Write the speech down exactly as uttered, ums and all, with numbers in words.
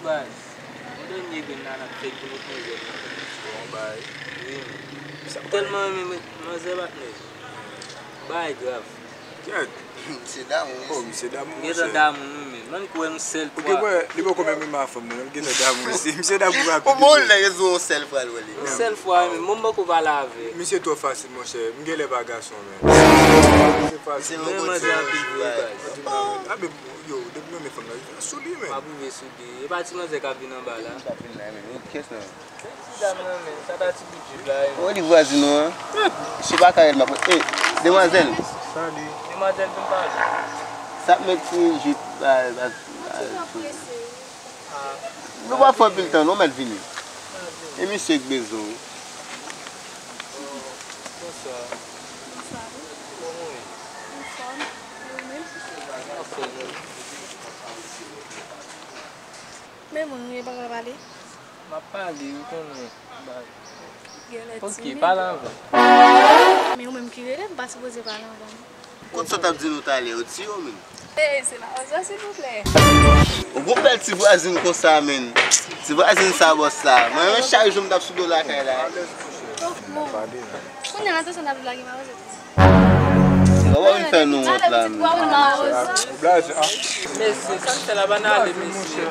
Baz, yon dènye grenn la n ap fè pou nou pran zèl nan. Bon, bay. Wi, men. Tèlman renmen manzè, patnè. Bay grav. Kèt. Misye damou. Oh, misye damou, misye. Gentan damou, wi, men. Mwen kwè yon sèl fwa. Ou gen wè, li poko menm renmen fanm nan, li gentan damou, misye. Misye damou rapid. Bon, bon, lè rezo yon sèl fwa l wè li. Yon sèl fwa, men. Mwen poko pale avè. Misye twò fasil, monchè. M genlè pa gason, men. Misye fasil. Menm manzè anpil vre, baz. Abe, yo, depi mwen renmen fanm nan, li sou li, men. M ap rive sou li. E pa ti manzè k ap vin anba la. Ki ap vin la, men? Kiyès nan? Ti dam nan, men, sa ta ti bout jip la, e. Oh, li vwazin ou an? Misye pa ka rèd, m ap, eh, demwazèl. Sali. Demwazèl, vin pale. Sa ap met ti jip la, la, la. Nou pa fè anpil tan, non, mèt vini. E misye k bezwen ou. Bonswa. Bonswa. Kòman w ye? Anfòm. E ou menm? Anfòm, wi. Men mwen, ou pa ka pale? M ap pale, ou konnen. Ba- Genlè timid. Ok, pale anvan. Men ou menm ki rele, m pa sipoze pale anvan, non. Kote sa t ap di nou talè, yo ti yo, men. Ey, se pa konsa, silvouplè. Yon gwo bèl ti vwazin konsa, men. Ti vwazin sa, bòs la. Mwen, mwen, chak jou m t ap sou do lakay la. Bon. Kounye a, atansyon, n ap lage mawozo. Yo pa vin fè nou wont la, men. Mesye, sa n fè la, pa n ale, mesye.